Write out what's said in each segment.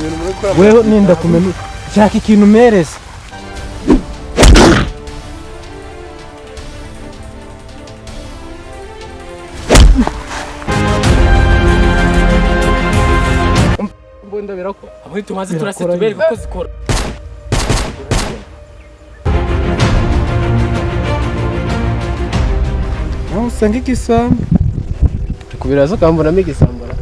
Ibintu muri gukora. Weho ninda kumenya, shaka ikintu umereza. Imbunda birakora. Aho tumaze turase Birakora tubereke nyine. uko zikora. Nawe usanga igisambo. Kubiraza ukambonamo igisambara.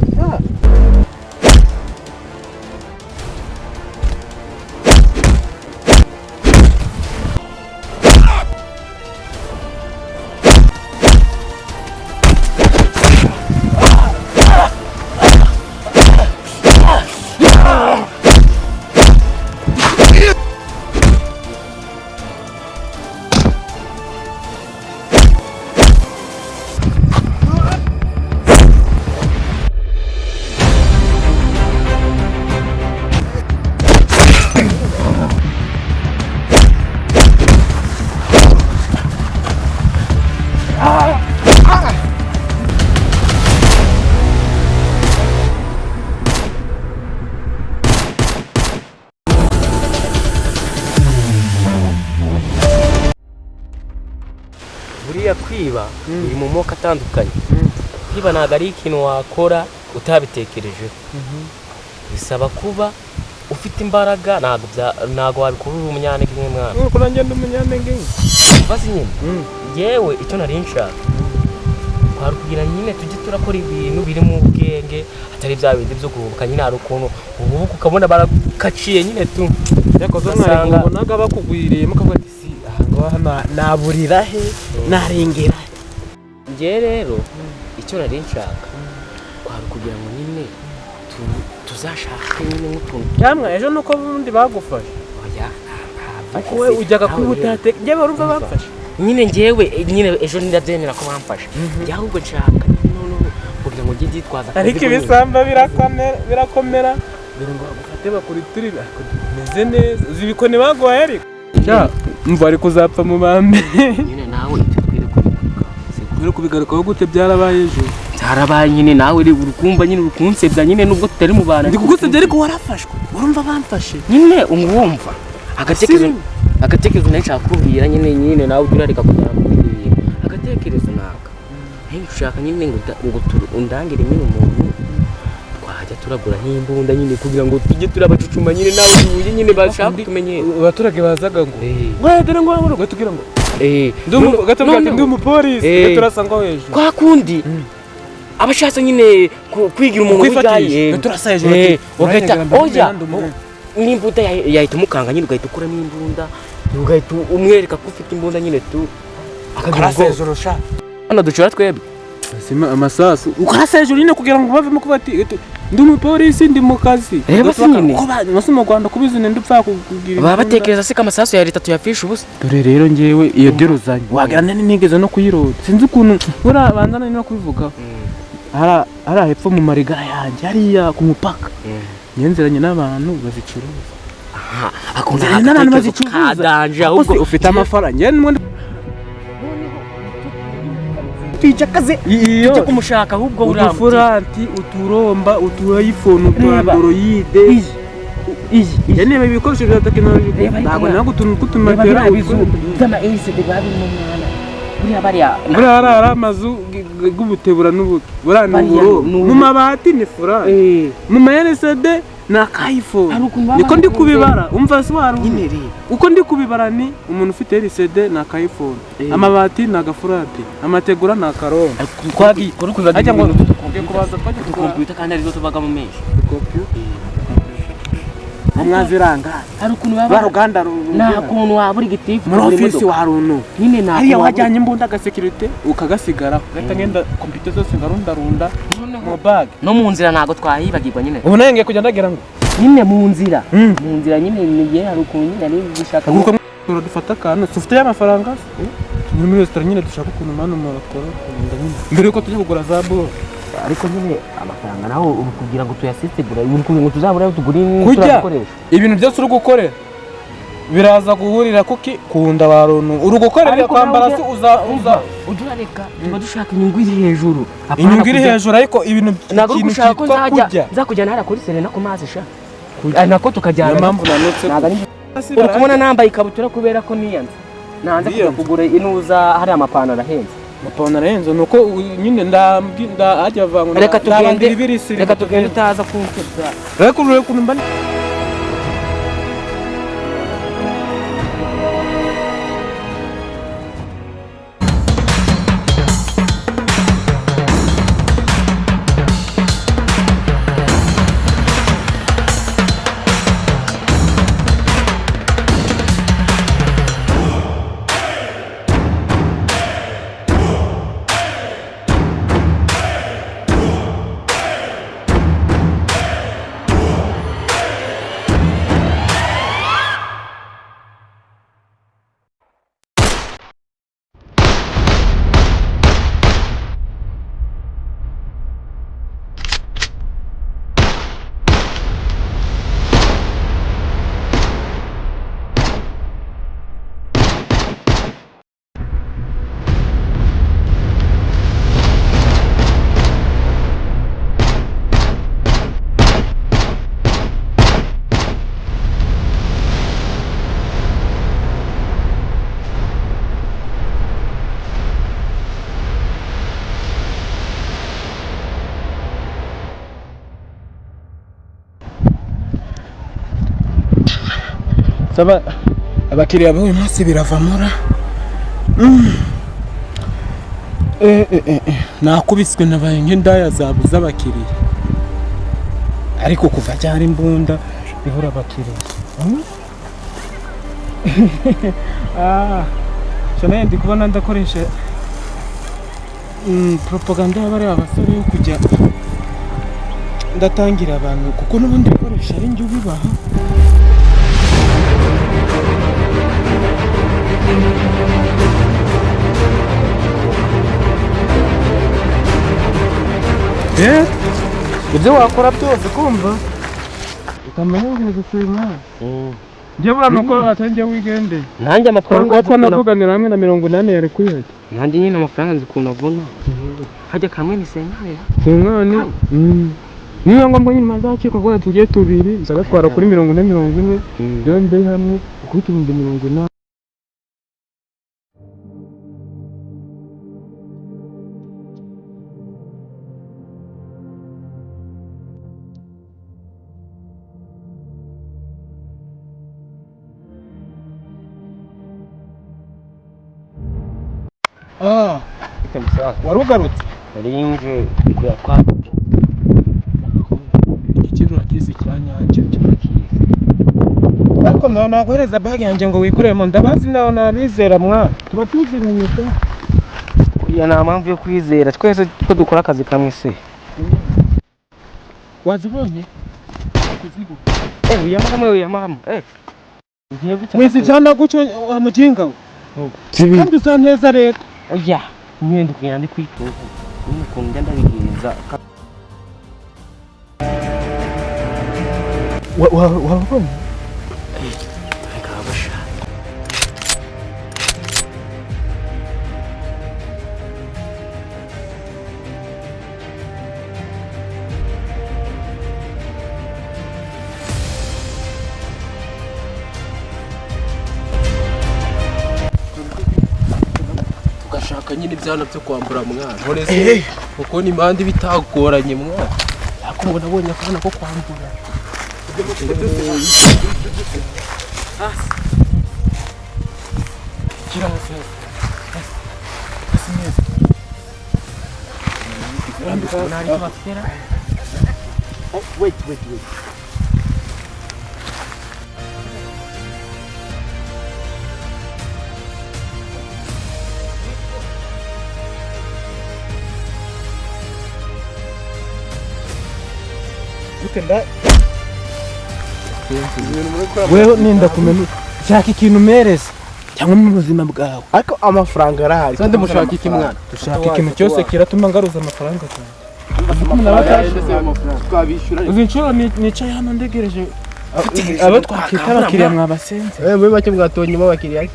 Buriya kwiba biri mu moko atandukanye. Kwiba ntabwo ari ikintu wakora utabitekerejeho, bisaba kuba ufite imbaraga. Ntabwo wabikora uri umunyantege nke mwana. Nuko nanjye ndi umunyantege nke. Mbaze nyine, yewe icyo nari nshaka kwari kugira nyine tujye turakora ibintu biri mu bwenge, atari bya bindi byo guhubuka nyine. Hari ukuntu uhubuka ukabona barakaciye nyine tu. Yakoze. Ugasanga- Mwari ubonaga bakugwiriye mukavuga ati si aha ngaha naburira he, narengera he? Njye rero icyo nari nshaka kwari kugira ngo nyine tuzashake nyine nk'utuntu. Cyamwa ejo nuko bundi bagufashe. Oya. Kuko we ujyaga kwihuta, njyewe urumva bamfashe. Nyine njyewe nyine ejo ndabyemera ko bamfashe. Njye ahubwo nshaka noneho kugira ngo njye byitwaza akazi Ariko nyine. ibisamba birakomera, birakomera dore ngo bagufate bakuriturire, ariko meze neza. Uzi ibikoni baguhaye ariko sha mva ari kuzapfa mu bambe. Nyine nawe icyo twere kubigarukaho siko? Uri kubigarukaho gute? Byarabaye ejo. Byarabaye nyine, nawe uri kumva nyine uri kunsebya nyine nubwo tutari mu bantu. Ndi kugusebya ariko warafashwe, urumva bamfashe. Nyine umwumva agatekerezo. Siri. Agatekerezo nari nshaka kukubwira nyine, nyine nawe ujye urareka kujyana mu bindi bintu. Agatekerezo naka nari nshaka nyine ngo ngo undangire nyine umuntu twajya turagura nk'imbunda nyine kugira ngo tujye turabacucuma nyine, nawe duhuye nyine bashaka kutumenyera. Abaturage bazaga ngo we dore ngo ngo tubwira ngo gatubwira ati ndi umupolisi, turasa ngo hejuru. Kwa kundi abashatse nyine kwigira umuntu kwifatisha w'igaye. Turasa hejuru. Ugahita oya n'imbunda yahita umukanga nyine, ugahita ukuramo imbunda, ugahita umwereka ko ufite imbunda nyine tu, akagira ukarasa ubwoba. Hejuru sha. Hano ducura twebwe. Sima amasasu ukarasa hejuru nyine kugira ngo bavemo kuba ati ndi umupolisi, ndi mu kazi. Reba si nyine. Ko basi mu Rwanda kubizi ninde upfa kugira Baba batekereza se ko amasasu ya leta tuyafisha ubusa? Dore rero njyewe iyo diruzanye wagira nani nigeze no kuyirota, sinzi ukuntu buriya banza nani no kubivugaho. Hariya hepfo mu marigara yanjye hariya ku mupaka nyenzeranye n'abantu bazicuruza. Aha akunda Nzeranye n'abantu agatekerezo bazicuruza. kadanje. Ahubwo Ahubwo ufite amafaranga njyewe n'ubundi twica akazi iyo tujye kumushaka ahubwo uriya. Udufuranti, uturomba, utu iPhone, utu Reba. Android. Iyi iyi. Njye niba ibikoresho bya tekinoloji Reba ariko ntabwo mwana. ntabwo utuntu Reba tw'utumatera biriya bizu by'ama LCD biba birimo mwana, buriya bariya. Buriya hari amazu y'ubutebura n'ubu buriya ni Bariya uburo ni ubu. mu mabati ni furari, mu ma LCD ni aka iPhone. Hari ukuntu baba Niko ndi bakunze. kubibara, umva se wari Nyine reba. uko ndi kubibara ni umuntu ufite LCD ni aka iPhone, amabati ni agafurati, amategura ni akaromba. Twagiye kuri kubibaga Ajya ngo ibintu tugiye kubanza twajya kugura kompiyuta kandi arizo tubagamo menshi. Mwaziranga Hari ukuntu ba baba ruganda nta kuntu waba uri gitifu muri ukagura ofisi imodoka. wa runtu Nyine nta hariya kuntu waba wajyanye imbunda agasekirite ukagasigaraho, ugahita ngenda kompiyuta zose ngarundarunda Noneho- mu bag. No mu nzira ntabwo twahibagirwa nyine. Ubu nawe ngiye kujya ndagira ngo Nyine mu nzira, mu nzira nyine nigiye hari ukuntu nyine nari gushaka. Nguko dufata akantu ufite y'amafaranga se ni muri resitora nyine dushaka ukuntu mani umuntu akora kugenda nyine mbere yuko tujya kugura za bolo. Ariko nyine amafaranga naho uri kugira ngo tuyasesegura, uri kugira ngo tuzabure ayo tugura Kurya. turadukoresha. Ibintu byose uri gukorera biraza guhurira kuki kunda ba runtu uri gukorera Ariko kwambara nawe se uza uza Ujya urareka tuba dushaka inyungu iri hejuru. Apana Inyungu iri kujya- hejuru ariko ibintu Ntabwo uri ikintu gushaka ko cyitwa nzajya kurya nzakujyana hariya kuri Serena ku mazi sha. kurya. Ari nako tukajyana. Niyo mpamvu nanutse. Ntabwo ari uri kubona nambaye ikabutura kubera ko niyanze. Nanze kujya kugura inuza hariya amapantaro ahenze. Amapantaro ahenze nuko nyine nda ajya avanga. Reka tugende, reka tugende utaza kunsebya. Reka urebe ukuntu mba. Saba abakiriya b'uyu munsi biravamura. Nakubiswe nabaye nk'indaya zabuze abakiriya, ariko kuva cyari imbunda ibura abakiriya. Shanaye ndi kubona ndakoresha propaganda y'abariya abasore yo kujya ndatangira abantu, kuko n'ubundi bikoresho ari njye ubibaha. Ibyo wakora byose kumva ukamenya gusema. Njye buriya nuko atangiye wigendeye. Nanjye amafaranga twanavuganira hamwe na 80 yari kuyajya. Nanjye nyine amafaranga nzi ukuntu avuna. Hajya kamwe ni senkani. Senkani? Niba ngombwa nyine mazacika kuko tugiye tubiri nzagatwara kuri 40 40 byombi hamwe ukubita 80,000. Warugarutse? Nari nje kwa ikintu urakizi cyanyange ariko nawe naguhereza bag yanjye ngo wikoremo, ndabazi nawe nabizera mwa tuba tuziranye pe. Oya, nta mpamvu yo kwizera, twese ko dukora akazi kamwe se. Wazibonye? Uyamama uyamama. Mwizi cyane gucyo wa mujinga we. Kandi usa neza rero. Oya, nyine kugenda ndi kwitoza. Nyine ukuntu njya ndabigenza. Wabonye? Kabasha. Tugashaka nyine ibyana byo kwambura mwana. None se kuko ni impande bitagoranye mwana. Ariko mbona abonye akana ko kwambura. Wait, wait, wait. Wewe ninda kumenya shaka ikintu umereza cyangwa mu buzima bwawe. Ariko amafaranga arahari. Kandi mushaka iki mwana? Dushaka ikintu cyose kiratuma ngaruza amafaranga cyane. Twabishyura. Uzi inshuro nicaye hano ndegereje abo twakita abakiriya mwabasenze. Muri make mwatonyemo abakiriya.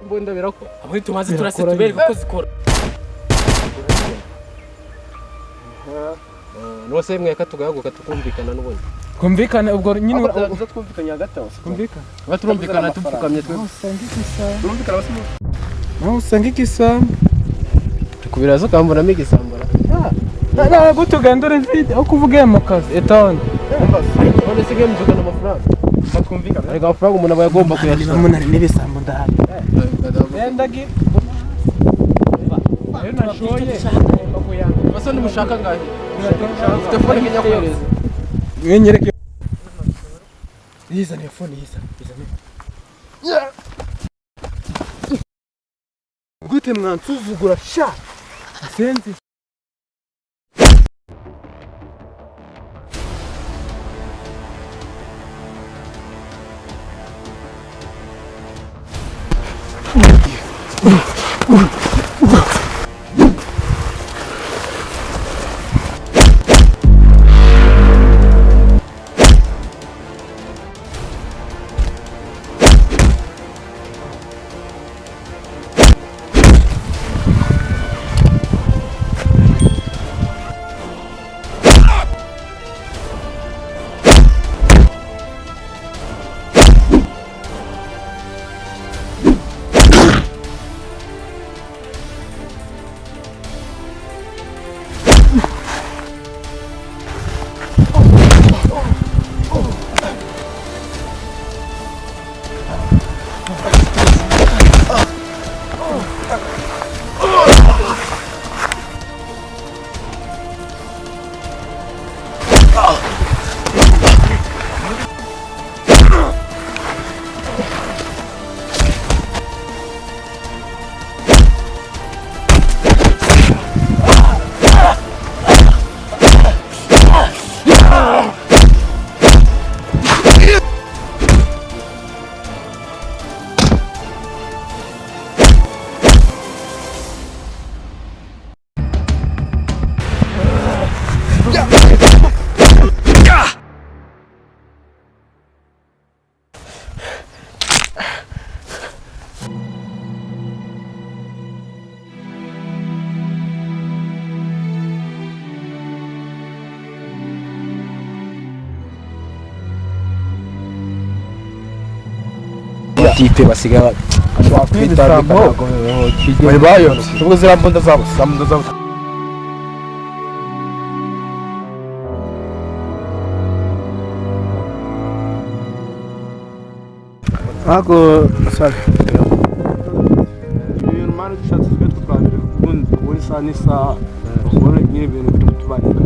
Mbonda birako. Abo tumaze turase tubereke uko zikora. Nose mweka tugahaguka tukumvikana n'ubundi. Twumvikane ubwo nyine. Uza twumvikanye hagati aho se? Twumvikane. Tuba turumvikana tupfukamye twe. Nawe usanga igisambo. Turumvikana basi. Nawe usanga igisambo. Kubiraza ukambonamo igisambara. Ntabwo tugenda uri vide aho kuvuga mu kazi etonde. None se ngiye mvugana amafaranga. Twumvikana. Ariko amafaranga umuntu aba agomba kuyashaka. Umuntu ari n'ibisambo ndahari. Genda. Rero nashoye ngomba kuyanga. Basa n'umushaka ngahe? Ufite phone nkijya kohereza. Mwenyereke. Yizane phone, yizane, yizane. Gute mwansuzugura sha? Senzi. Tipe basigaye Ibisambo bari bayobye ubwo ziriya mbunda zabo, ziriya mbunda zabo. Ntabwo sorry, ibintu mani dushatse twe twabiri ubundi ubundi isaha n'isaha ubona nyine ibintu biri kutubanira.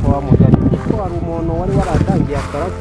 Wa mugani. Ko hari umuntu wari waratangiye akaraka.